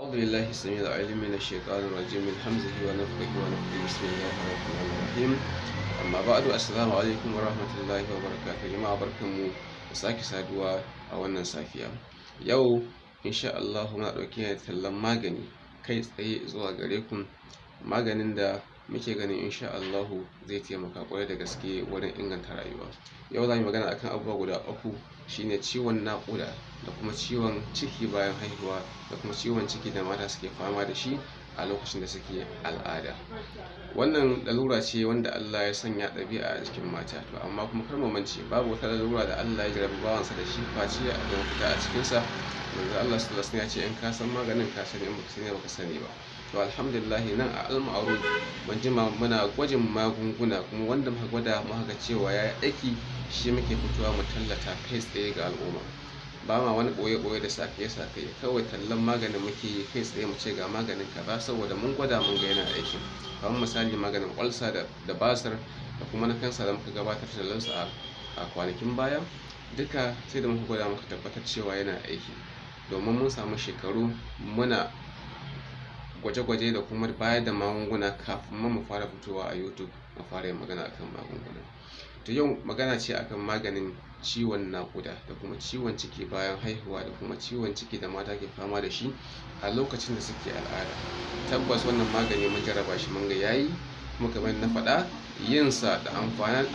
أعوذ بالله السميع العليم من الشيطان الرجيم من همزه ونفخه ونفخه، بسم الله الرحمن الرحيم. Amma ba'du, assalamu alaikum wa rahmatullahi wa barakatuh. Jama'a, barkanmu da sake saduwa a wannan safiya. Yau insha Allah muna ɗauke da tallan magani kai tsaye zuwa gare ku, maganin da muke ganin insha Allah zai taimaka ƙwarai da gaske wurin inganta rayuwa. Yau za mu yi magana akan abubuwa guda uku, shine ciwon naƙuda, da kuma ciwon ciki bayan haihuwa, da kuma ciwon ciki da mata suke fama da shi a lokacin da suke al'ada. Wannan lalura ce wanda Allah ya sanya ɗabi'a a jikin mata. To amma kuma kar mu mance, babu wata lalura da Allah ya jarrabi bawansa da shi face akwai mafita a cikinsa. Manzo Allah sallallahu alaihi wasallam ya ce, in ka san maganin ka sani, in baka sani baka sani ba. To alhamdulillah, nan a Al-Ma'ruf mun jima muna gwajin magunguna, kuma wanda muka gwada muka ga cewa ya yi aiki, shi muke fitowa mu tallata kai tsaye ga al'umma. Ba ma wani ɓoye-ɓoye da sakaye-sakaye, kawai tallan maganin muke yi kai tsaye, mu ce ga maganin kaza, saboda mun gwada mun ga yana aiki. Kamar misali maganin ulcer da basir da kuma na kansa da muka gabatar tallansa a kwanakin baya, duka sai da muka gwada muka tabbatar cewa yana aiki, domin mun samu shekaru muna gwaje-gwaje da kuma bayar da magunguna kafin ma mu fara fitowa a YouTube mu fara yin magana akan magunguna. To yau magana ce akan maganin ciwon naƙuda, da kuma ciwon ciki bayan haihuwa, da kuma ciwon ciki da mata ke fama da shi a lokacin da suke al'ada. Tabbas wannan magani mun jarraba shi, mun ga yayi, kuma kamar na faɗa, yinsa da amfana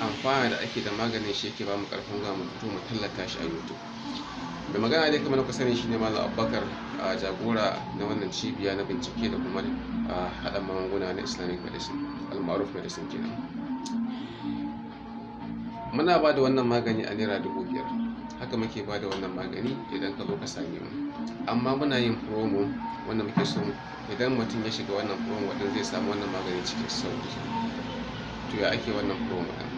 da ake da maganin shi yake ba mu ƙarfin gwiwa mu fito mu tallata shi a YouTube. Mai magana dai, kamar kuka sani, shine Malam Abubakar, a jagora na wannan cibiya na bincike da kuma haɗa magunguna na Islamic medicine, Al-Ma'ruf Medicine kenan. Muna ba da wannan magani a ₦5,000. Haka muke ba da wannan magani idan ka zo ka same mu. Amma muna yin promo wanda muke so idan mutum ya shiga wannan promo din, zai samu wannan magani cikin sauƙi. To ya ake wannan promo din?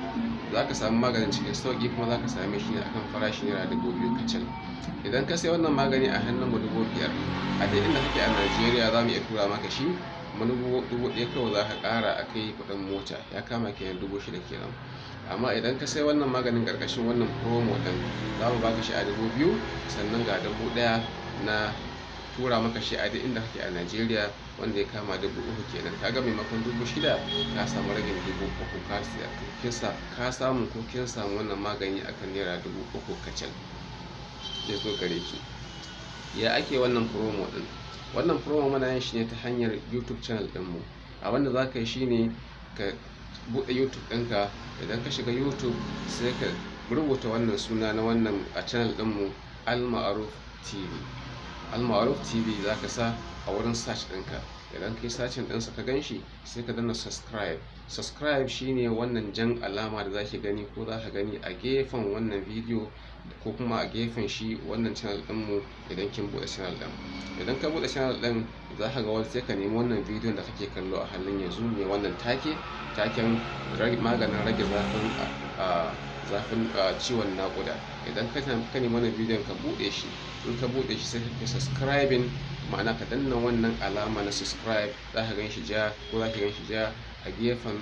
Za ka samu maganin cikin sauƙi, kuma za ka same shi ne akan farashi ₦2,000 kacal. Idan ka sai wannan magani a hannun mu 5,000, a duk inda kake a Najeriya za mu iya tura maka shi, kuma 1,000 kawai za ka ƙara a kai kuɗin mota, ya kama kenan 6,000 kenan. Amma idan ka sai wannan maganin ƙarƙashin wannan promo ɗin, za mu baka shi a 2,000, sannan ga 1,000 na tura maka shi a duk inda kake a Najeriya, wanda ya kama 3,000 kenan. Kaga maimakon 6,000, ka samu ragin 3,000. Ka samu ko kin samu wannan magani akan ₦3,000 kacal, zai zo gare ki. Ya ake wannan promo ɗin? Wannan promo muna yin shi ne ta hanyar YouTube channel ɗinmu. Abin da za ka yi shine ka buɗe YouTube ɗinka. Idan ka shiga YouTube, sai ka rubuta wannan suna na wannan a channel ɗinmu, Al-Ma'ruf TV. Al-Ma'ruf TV za ka sa a wurin search ɗinka. Idan kai searching ɗinsa ka gan shi, sai ka danna subscribe. Subscribe shine wannan jan alama da zaki gani ko za ka gani a gefen wannan bidiyo, ko kuma a gefen shi wannan channel ɗinmu idan kin buɗe channel ɗin. Idan ka buɗe channel ɗin, za ka ga wani, sai ka nemi wannan bidiyon da kake kallo a halin yanzu, mai wannan taken maganin rage zafin ciwon naƙuda. Idan ka nemi wannan bidiyon, ka buɗe shi. In ka buɗe shi, sai ka subscribing, ma'ana ka danna wannan alama na subscribe. Za ka gan shi ja ko za ki gan shi ja a gefen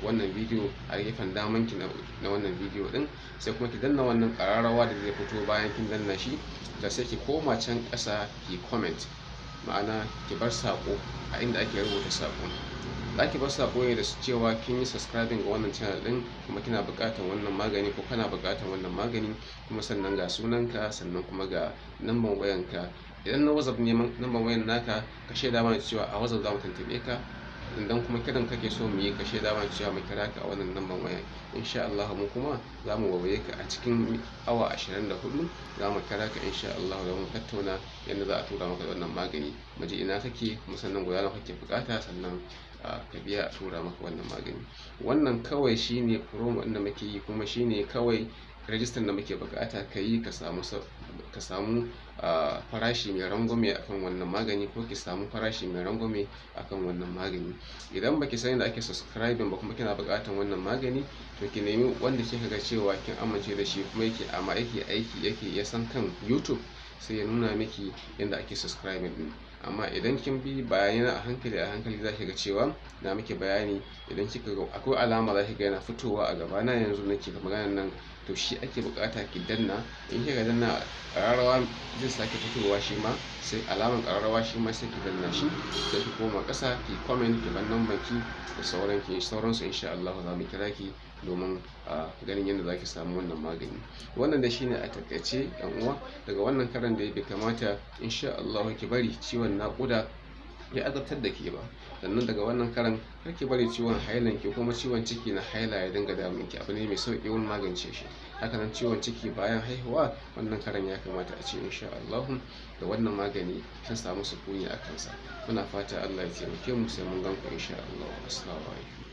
wannan bidiyo, a gefen damanki na wannan bidiyo din. Sai kuma ki danna wannan ƙararrawa da zai fito bayan kin danna shi, da sai ki koma can ƙasa ki comment, ma'ana ki bar saƙo a inda ake rubuta saƙo. Za ki bar saƙo ne da cewa kin yi subscribing ga wannan channel din, kuma kina buƙatar wannan magani ko kana buƙatar wannan magani, kuma sannan ga sunanka, sannan kuma ga namban wayanka. Idan na WhatsApp ne namban wayan naka, ka shaida mana cewa a WhatsApp za mu tuntuɓe ka. Idan kuma kiran kake so mu yi, ka shaida mana cewa mu kira ka a wannan namban wayan. Insha Allah mu kuma za mu waiwaye ka a cikin awa 24, za mu kira ka insha Allah don mu tattauna yadda za a tura maka da wannan magani, mu ji ina kake, kuma sannan guda nawa kake bukata, sannan ka biya a tura maka wannan magani. Wannan kawai shine promo ɗin da muke yi, kuma shine kawai rajistan da muke bukata ka yi, ka samu farashi mai rangwame akan wannan magani, ko ki samu farashi mai rangwame akan wannan magani. Idan baki san yadda ake subscribing ba kuma kina buƙatar wannan magani, to ki nemi wanda kika ga cewa kin amince da shi, kuma yake amma yake aiki, yake ya san kan YouTube, sai ya nuna miki yadda ake subscribing din. Amma idan kin bi bayanai a hankali a hankali, za ki ga cewa na miki bayani. Idan kika ga akwai alama, za ki ga yana fitowa a gabana yanzu nake maganan nan. To shi ake bukata ki danna. In kika danna, ƙararrawa zai sake fitowa shi ma, sai alaman ƙararrawa shi ma sai ki danna shi. Sai ki koma ƙasa, ki comment, ki bar number ki da sauran ki sauransu. Insha Allah za mu kira ki domin a ganin yadda za ki samu wannan magani. Wannan da shine a takaice, yan uwa. Daga wannan karan da bai kamata insha Allah ki bari ciwon naƙuda ya azabtar da ke ba. Sannan daga wannan karan kar ki bari ciwon hailan ki kuma ciwon ciki na haila ya dinga damun ki. Abu ne mai sauki wani magance shi. Haka nan ciwon ciki bayan haihuwa, wannan karan ya kamata a ce insha Allah da wannan magani kin samu sukuni a kansa. Muna fata Allah ya taimake mu. Sai mun gan ku insha Allah. Assalamu alaikum.